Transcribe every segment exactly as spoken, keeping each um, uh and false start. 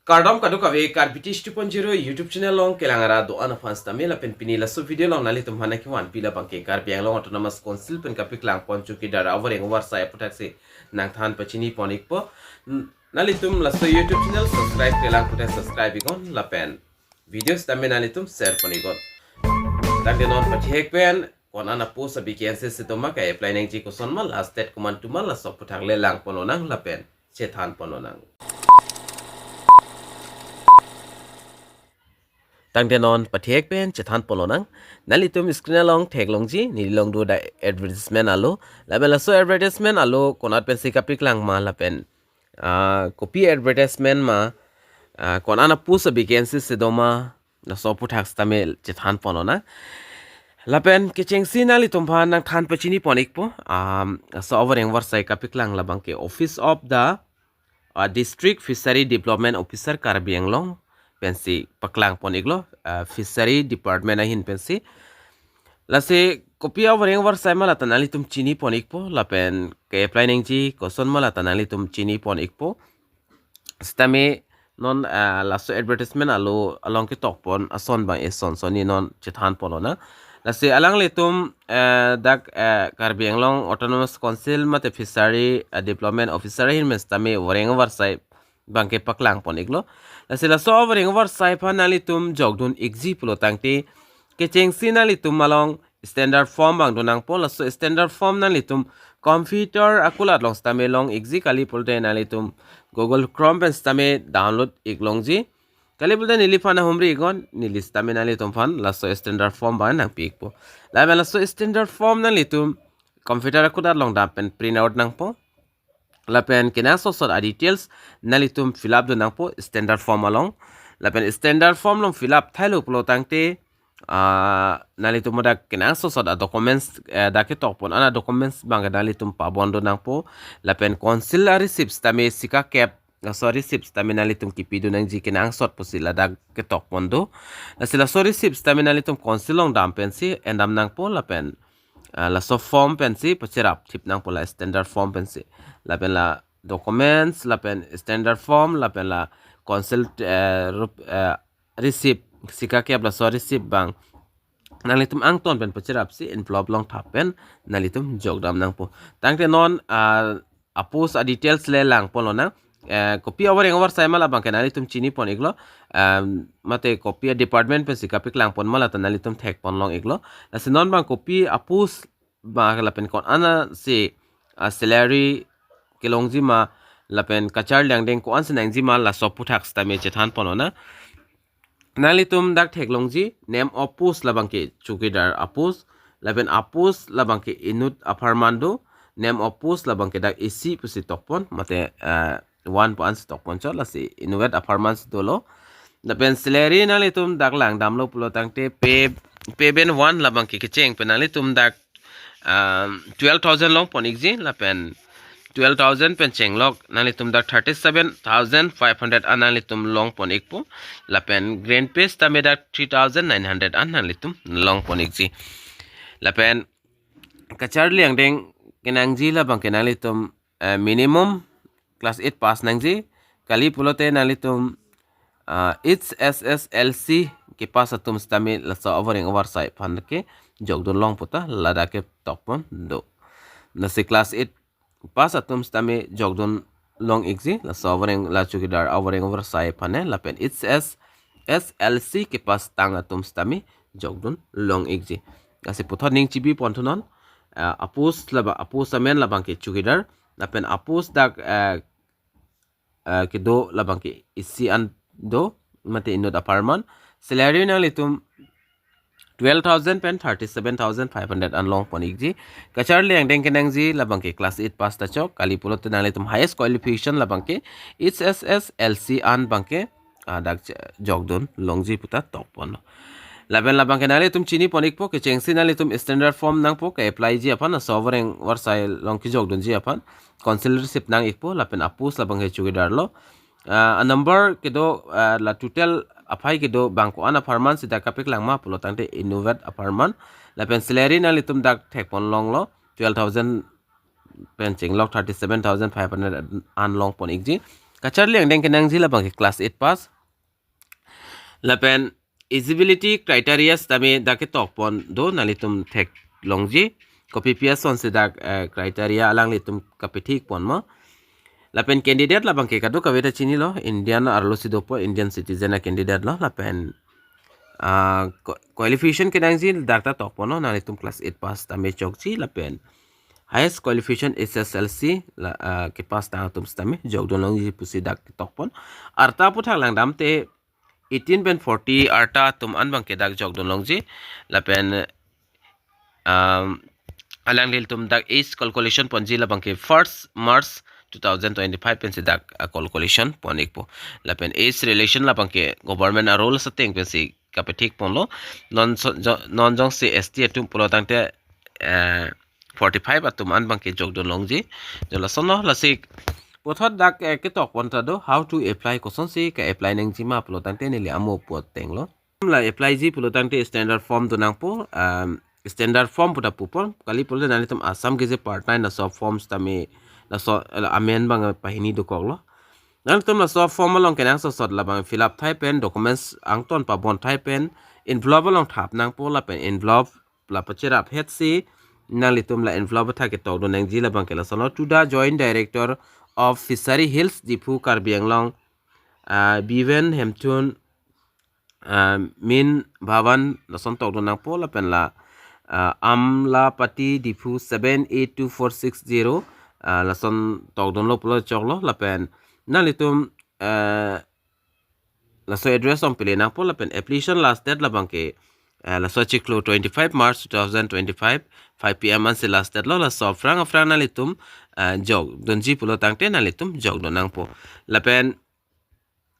Kardom kadokave Karbi Tish two point zero YouTube channel along kelang ara do-an aphan sitame lapen pini laso video along nanglitum aphan nangkevanpi labangke Karbi Anglong Autonomous Council pen kapaklang pon chowkidar avoreng avarsai aputhaksi nangthan pachini pon ikpo. N-, nanglitum laso YouTube channel subscribe-kle lang puthot subscribe iknon lapen video sitame nanglitum share pon iknon. Tangte non pathihek pen ko-an a-post a-vacancy si doma, ke-apply nangji kosonma, last date komantu ma, laso aputhak le lang pon lonang lapen chethan pon lonang. Tangte non pathihek pen chethan pon lonang. Nanglitum screen along theklongji, neli along do dak advertisement alo. Lapen laso advertisement alo konat pensi kapaklang ma lapen, ah, kopi advertisement ma, ah, ko-an a-post a-vacancy si doma, laso aputhak sitame chethan pon lonang. Lapen kechengsi nanglitum aphan nangthan pachini pon ikpo, um, laso avoreng avarsai kapaklang labangke Office of the, uh, District Fishery Development Officer Karbi Anglong pensi paklang pon iklo, uh, Fishery Department ahin pensi. Lasi kopi avoreng avarsai ma lata nanglitum chini pon ikpo, lapen ke-apply nangji kosonma lata nanglitum chini pon ikpo. Sitame non, ah, laso advertisement alo along ketok pon ason abang eson sonni non chethan pon lonang. Lasi alanglitum, eh, dak, eh, Karbi Anglong Autonomous Council mate Fishery, eh, Development Officer ahin pen sitame avoreng avarsai abangke paklang pon iklo. Lasi laso avoreng avarsai aphan nanglitum jokdun ikji pulo tangte kechengsi nanglitum along standard form abang do nangpo. Laso standard form nanglitum computer akulat along sitame long ikji, kali pulote nanglitum Google Chrome pen sitame download iklongji. Kali pulote neliphan ahumri iknon, neli sitame nanglitum aphan laso standard form abang nangpi ikpo. Lapen laso standard form nanglitum computer akulat along dam pen print out nangpo. Lapen kenangsot sot a-details nanglitum fill up dun nangpo standard form along. Lapen standard form along fill up thailo pulo tangte, ah, nanglitum dak kenangsot sot a-documents, eh, dak ketok pon an a-documents abangke nanglitum pabon dun nangpo. Lapen council a-receipt sitame sika kep, laso receipt sitame nanglitum kipi dun nangji kenangsot pusi ladak ketok pon do. Lasi laso receipt sitame nanglitum council along dam pensi endam nangpo lapen, ah, laso form pensi pacherap thip nangpo, la standard form pensi. Lapen la documents, lapen standard form, lapen la council, eh, rup, eh, receipt, sika kep laso receipt abang nanglitum angton pen pacherapsi envelope along thap pen nanglitum jokdam nangpo. Tangte non, ah, a-post a-details le lang pon lonang. Eh, kopi avoreng avarsai ma labangke nanglitum chini pon iklo. Em, mate kopi a-department pensi kapaklang pon ma lata nanglitum thek pon long iklo. Lasi non abang kopi a-post ma lapen ko-an si, ah, salary kelongji ma lapen kacharli angdeng ko-an si nangji ma, laso aputhak sitame chethan pon lonang. Nanglitum dak theklongji, name of post labangke chowkidar a-post, lapen a-post labangke inut apharman do, name of post labangke dak isi pusi tok pon, mate, eh, one pu an si tok pon chot, lasi inutvet apharman si dolo. Lapen salary nanglitum dak lang damlo pulo tangte pay, pay band one labangke kecheng pen nanglitum dak, um, twelve thousand long pon ikji, lapen twelve thousand pen chenglok nanglitum dak thirty-seven thousand five hundred an nanglitum long pon ikpo. Lapen grade pay sitame dak three thousand nine hundred an nanglitum long pon ikji. Lapen kacharli angdeng kenangji labangke nanglitum, eh, minimum class eight pass nangji, kali pulote nanglitum, ah, H S S L C kepass atum sitame laso avoreng avarsai aphan ke jokdun long puta ladak ketok pon do. Lasi class eight pass atum sitame jokdun long ikji, laso avoreng, la chowkidar avoreng avarsai aphan he, lapen H S S L C kepass tang atum sitame jokdun long ikji. Lasi puthot ning chibi pon thunon, ah, a-post laba, a-post amen labangke chowkidar, lapen a-post dak, eh, eh, kedo labangke isi an do, mate inut apharman. Salary nanglitum twelve thousand pen thirty-seven thousand five hundred an long pon ikji. Kacharli angdeng kenangji labangke class eight pass ta chok, kali pulote nanglitum highest qualification labangke H S S L C an abangke, ah, dak ch-, jokdun longji puta tok pon. Lapen labangke nanglitum chini pon ikpo, kechengsi nanglitum standard form nangpo ke-apply ji aphan, laso avoreng avarsai along kejokdunji aphan council receipt nang ikpo, lapen a-post labangke chowkidar lo. Ah, a-number kedo, ah, la total aphai kedo abang ko-an apharman si dak kapaklang ma pulo tangte inutvet apharman. Lapen salary nanglitum dak thek pon longlo, twelve thousand pen chenglok thirty-seven thousand five hundred an long pon ikji. Acharli angdeng kenangji labang ke class eight pass. Lapen eligibility criteria sitame dak ketok pon do, nanglitum theklongji. Kopi pi ason si dak, eh, criteria alanglitum kapethik ponmo. Lapen candidate labang ke kadokave ta chinilo, Indian arlo si dopo, Indian citizen a-candidate lo. Lapen, ah, qua-, qualification kenangji dak ta tok ponlo, nanglitum class eight pass tame chokji. Lapen highest qualification H S L C la, ah, kepass tang atum sitame jokdun longji pusi dak tok pon. Arta aphuthak langdamte eighteen pen forty arta atum an abang ke dak jokdun longji. Lapen, um, alanglitum dak age calculation ponji labang ke first March two thousand twenty-five pensi dak, ah, calculation pon-ikpo. Lapen age relation labang ke government a-rule seteng pensi kapethik ponlo. Non so, jo, non jongsi S T atum pulo tangte, eh, forty-five atum an abang ke jokdun longji. Jo lasonlo, lasi puthot dak, eh, ketok pon ta do, how to apply, kosonsi ka-apply nangjima pulo tangte neli amo pu atenglo. La apply ji pulo tangte standard form do nangpo, um, standard form pu ta pupon, kali pulo nanglitum Assam Gazette part nine laso form sitame laso, eh, amen abang pahini dokoklo. Nanglitum laso form along kenangsot sot labang fill up thai pen, documents angton pabon thai pen, envelope along thap nangpo. Lapen envelope la pacherap hetsi nanglitum la envelope athak ketokdun nangji. Labang ke lasonlo, to the Joint Director of Fishery Hills, Diphu, Karbi Anglong, ah, Biven Hemtun, ah, Min Bhavan, lason tokdun nangpo. Lapen la, ah, Amlapati, Diphu seven eight two four six zero, ah, lason tokdunlo pulo choklo. Lapen nanglitum, ah, laso address along pele nangpo. Lapen application last date labang ke, eh, laso chiklo twenty-five March two thousand twenty-five, five P M ansi last date lo. Laso aphrang aphrang nanglitum, eh, jokdunji pulo tangte nanglitum jokdun nangpo. Lapen,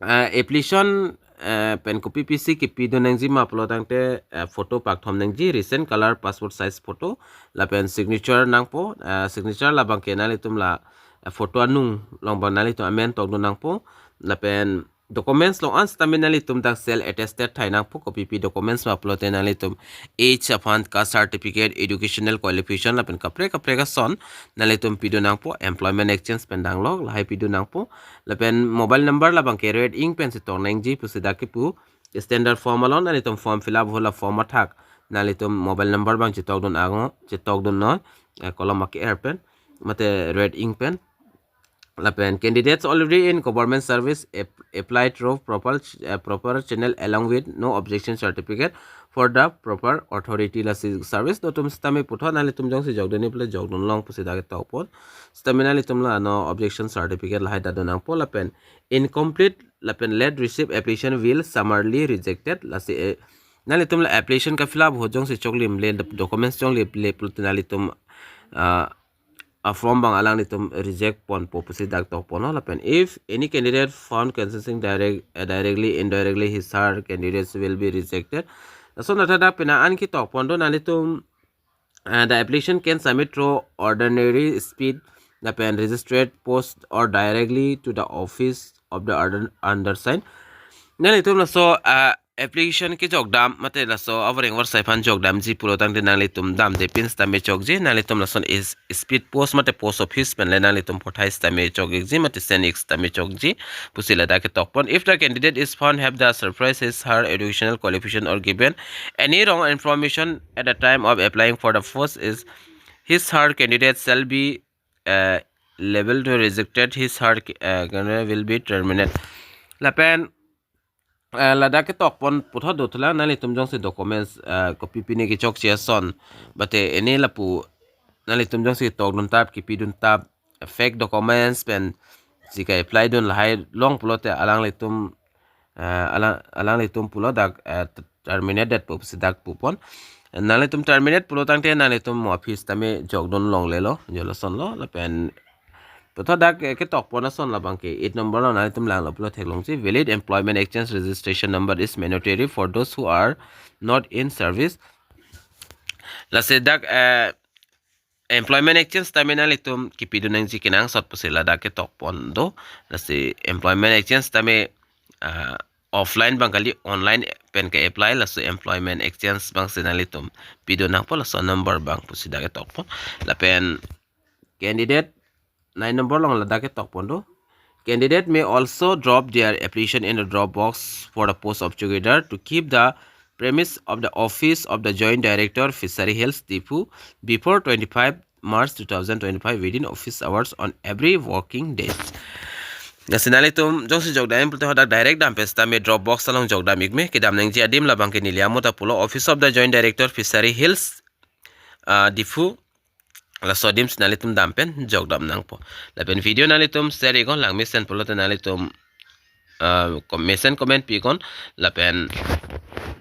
eh, application, eh, pen kopi pisi kipidun nangjima pulo tangte, eh, photo pakthom nangji, recent color passport size photo, lapen signature nangpo, eh, signature labang ke nanglitum la, eh, photo anung along abang nanglitum amen tokdun nangpo. Lapen documents along an sitame nanglitum dak self attested thai nangpo, kopi pi documents ma pulote nanglitum age aphan, caste certificate, educational qualification lapen kaprek kaprek ason nanglitum pidun nangpo. Employment exchange pen danglok lahai pidun nangpo. Lapen mobile number labang ke red ink pensi tong nangji pusi dak kipu. Standard form along nanglitum form fill up ahut la form athak nanglitum mobile number abang chetokdun ango, chetokdunnon, eh, kolom ake-er pen mate red ink pen. Lapen candidates already in government service ap-, apply through proper ch-, eh, proper channel along with no objection certificate for the proper authority. Lasi service do atum sitame puthot nanglitum jongsi jokdunji pulote jokdun long pusi dak ketok pon. Sitame nanglitum la no objection certificate lahai ta dun nangpo. Lapen incomplete lapen late receive application will summarily rejected. Lasi, eh, nanglitum la application ka fill up ahut jongsi choklim le, documents choklim le pulote nanglitum, ah, a form abang alanglitum reject ponpo pusi dak tok ponlo. Lapen if any candidate found contesting direct, uh, directly, indirectly, his her candidates will be rejected. Lason athak dak pina an kitok pon do, nanglitum, uh, the application can submit through ordinary speed lapen registered post or directly to the office of the order-, undersigned. Nanglitum laso, uh, application kejok dam mate laso avoreng avarsai aphan jok damji pulo tangte nanglitum damde pin sitame chokji. Nanglitum lason is speed post mate post office pen le nanglitum pathai sitame chok-ikji mate send-ik sitame chokji pusi ladak ketok pon. If the candidate is found have the surpassed his her educational qualification or given any wrong information at the time of applying for the post, is his her candidate shall be, uh, labeled to rejected, his her, uh, candidate will be terminated. Lapen, eh, ladak ketok pon puthot do thulang, nanglitum jongsi documents, eh, kopi pine kechokche ason, mate ene lapu nanglitum jongsi tokdun tap, kipidun tap, fake documents pensi ka-apply dun lahai long pulote alanglitum, eh, alang, alanglitum pulo dak, eh, terminated pu pusi dak pupon. Nanglitum terminate pulo tangte nanglitum mo office tame jokdun longlelo, jo lasonlo. Lapen puthot dak, eh, ketok pon ason labang ke eight number lo, nanglitum langlo pulo theklongji. Valid employment exchange registration number is mandatory for those who are not in service. Lasi dak, eh, employment exchange tame nanglitum kipidun nangji kenangsot pusi ladak ketok pon do. Lasi employment exchange tame, ah, offline abang kali, online pen ke-apply, laso employment exchange abangsi nanglitum pidun nangpo, laso number abang pusi dak ketok pon. Lapen candidate nine number along ladak ketok pon do. Candidate may also drop their application in the drop box for the post of chowkidar to keep the premise of the office of the Joint Director, Fishery Hills, Diphu before twenty-five March two thousand twenty-five within office hours on every working days. Lasi nanglitum jongsi jokdam pulote hadak direct dampen sitame drop box along jokdam ikme, kedam nangji adim labang ke neli amo ta pulo Office of the Joint Director, Fishery Hills, ah, Diphu. Laso adim si nanglitum dampen jokdam nangpo. Lapen video nanglitum share iknon, langmesen pulote nanglitum, ah, com-, mesen comment pi iknon, lapen,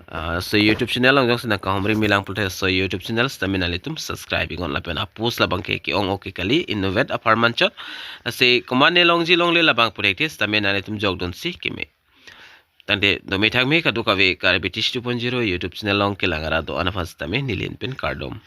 ah, so YouTube channel along jongsi nangkahumri milang pulote so YouTube channel sitame nanglitum subscribe iknon, lapen a-post labang ke ke-ong oke kali, inutvet apharman chot. Lasi komatne longji longle labang puthekthe sitame nanglitum jokdunsi keme. Tangte dome thakme kadokave Karbi Tish two point zero YouTube channel along kelang arat do-an aphan sitame neli pen kardom.